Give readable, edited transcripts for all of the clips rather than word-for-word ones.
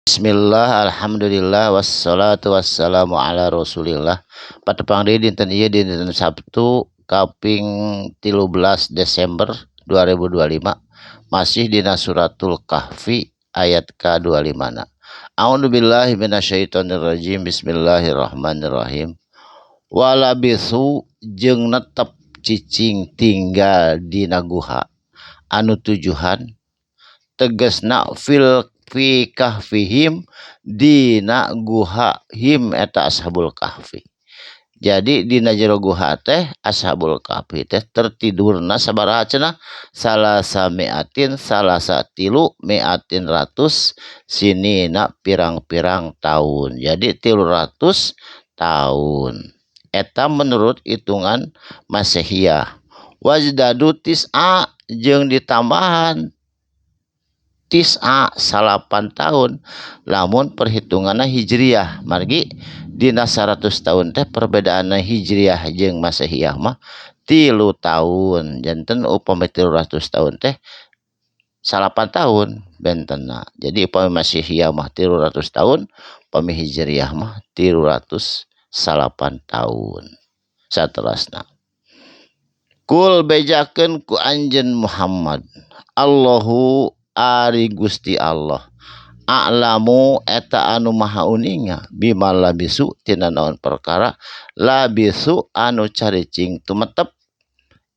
Bismillah, alhamdulillah, wassalatu wassalamu ala rasulillah. Patepang deui dinten ieu, dinten Sabtu kaping 13 Desember 2025, masih dina Suratul Kahfi ayat ka-25 na. A'udzubillahi minasyaitonirrajim. Bismillahirrahmanirrahim. Walabisu jeung netep cicing tinggal dina guha anu tujuhan, tegesna fil fi kahfihim dina guha him eta ashabul kahfi. Jadi dina jero guha teh ashabul kahfi teh tertidurna sabaraha cenah? Salasa miatin, salasa tilu, miatin ratus, sinina pirang-pirang tahun. Jadi 300 tahun eta menurut hitungan Masehiyah. Wazdadu tis'a jeung ditambahan tis'a 9 tahun lamun perhitunganna Hijriah. Margi dina 100 tahun teh perbedaanna Hijriah jeung Masehiyah mah 3 tahun. Janten upami 300 tahun teh 9 tahun bentenna. Jadi upami Masehiyah mah 300 tahun, upami Hijriah mah 309 tahun. Saterasna, Kul, bejakeun ku anjeun Muhammad, Allahu ari Gusti Allah, a'lamu eta anu maha uninga, bima labisu tina naon perkara, labisu anu caricing tumetep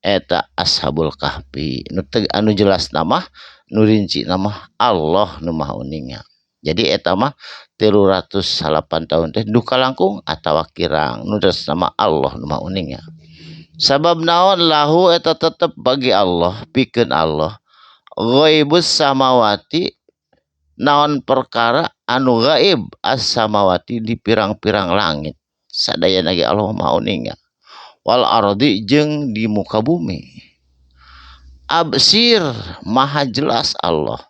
eta ashabul kahfi. Nu anu jelas nama, nu rinci nama, Allah nu maha uninga. Jadi eta mah 308 tahun teh duka langkung atawa kirang, nu jelas nama Allah nu maha uninga. Sabab naon? Lahu eta tetep bagi Allah, pikeun Allah, ghaibus samawati naon perkara anu gaib, as samawati di pirang-pirang langit sadaya ge Allah Maha uninga, wal ardi jeung di muka bumi. Absir, maha jelas Allah,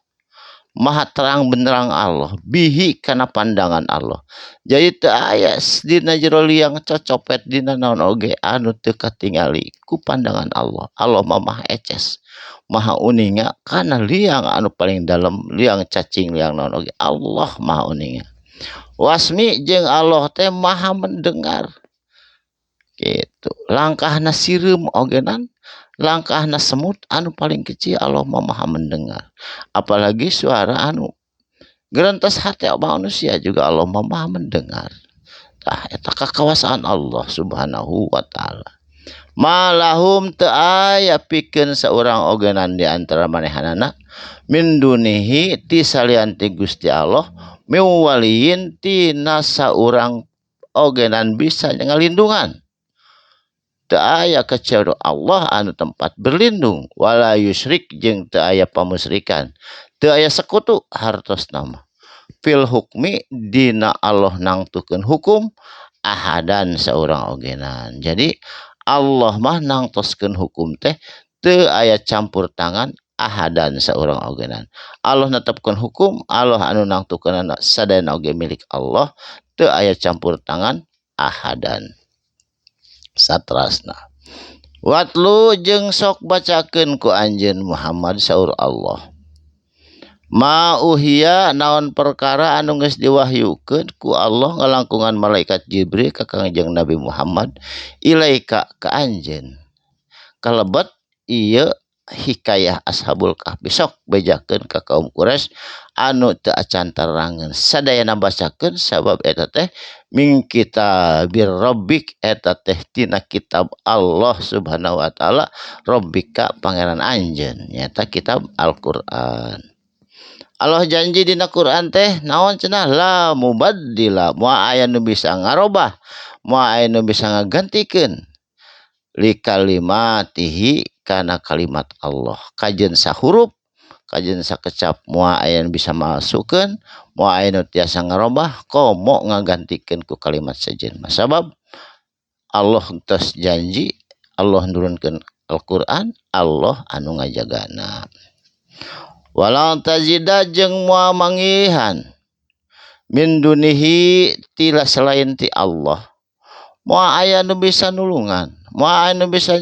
maha terang benderang Allah, bihi kana pandangan Allah. Jadi teu aya dina jero liang cocopet, dina naon oge anu teu katingali ku pandangan Allah. Allah mah maha eces, maha uninga kana liang anu paling dalam, liang cacing, liang naon oge Allah maha uninga. Wasmi jeung Allah teh maha mendengar gitu. Langkahna sireum ogenan, langkahna semut anu paling kecil, Allah mah maha mendengar. Apalagi suara anu gerentas hati manusia juga Allah mah maha mendengar. Tah, eta kakawasaan Allah Subhanahu wa Ta'ala. Malahum teu aya pikeun saurang ogenan di antara manehanana, min dunihi ti salian ti Gusti Allah, min waliyin tina saurang ogenan bisa ngalindungan. Teu aya kecuali Allah anu tempat berlindung. Wala yusyrik jeung teu aya pamusrikan, teu aya sekutu hartosna mah, fil hukmi dina Allah nangtukeun hukum, ahadan saurang ogenan. Jadi Allah mah nangtoskeun hukum teh teu aya campur tangan ahadan saurang ogenan. Allah netepkeun hukum, Allah anu nangtukeun, sadayana oge milik Allah, teu aya campur tangan ahadan. Satrasna, watlu jeung sok bacakeun ku anjeun Muhammad, saur Allah, ma uhiya naon perkara anu geus diwahyukeun ku Allah ngalangkungan malaikat Jibril ka Kangjeng Nabi Muhammad, ilaika ka anjeun, kalebet ieu hikayah Ashabul Kahfi. Sok bejakeun ka kaum Quraisy anu teu acan tarangeun sadayana, bacakeun, sabab eta teh min kitabir rabbik, eta teh tina kitab Allah Subhanahu wa Ta'ala, rabbika pangeran anjeun, nyaeta kitab Al-Qur'an. Allah janji dina Quran teh naon cenah? La mubaddila, moal aya nu bisa ngarobah, moal aya nu bisa ngagantikeun, li kalimatihi kana kalimat Allah. Kajen sahurup, kajen sakecap moal aya nu bisa masukkeun, moal aya nu tiasa ngarobah, komo ngagantikeun ku kalimat sejen. Sabab Allah tos janji, Allah nurunkeun Al-Qur'an, Allah anu ngajagana. Walan tajida jeung moal manggihan, min dunihi tila selain ti Allah, moal aya nu bisa nulungan, moal aya nu bisa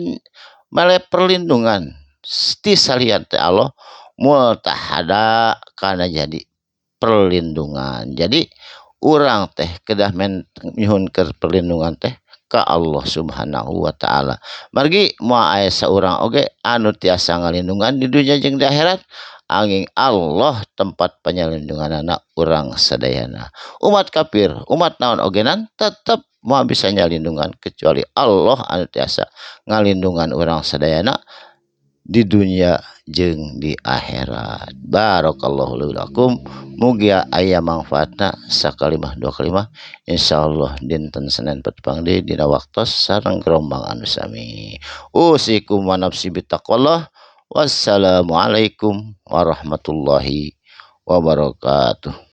mere perlindungan ti salian ti Allah, multahada kana jadi Perlindungan. Jadi urang teh kedah nyuhunkeun perlindungan teh ka Allah Subhanahu wa taala. Margi moal aya saurang oge anu tiasa ngalindungan di dunya jeung di akhirat anging Allah tempat penyalindunganana urang sadayana. Umat kafir, umat naon ogenan tetep moal bisa nyalindungan kecuali Allah anu tiasa ngalindungan urang sadayana di dunia jeung di akhirat. Barakallahu li lakum, mugia aya manfaatna sakalimah dua kalimah. Insyaallah dinten Senin patepang deui dina waktos sareng gerombang anu sami. Usikum wa nafsi bitaqwallah. Wassalamualaikum warahmatullahi wabarakatuh.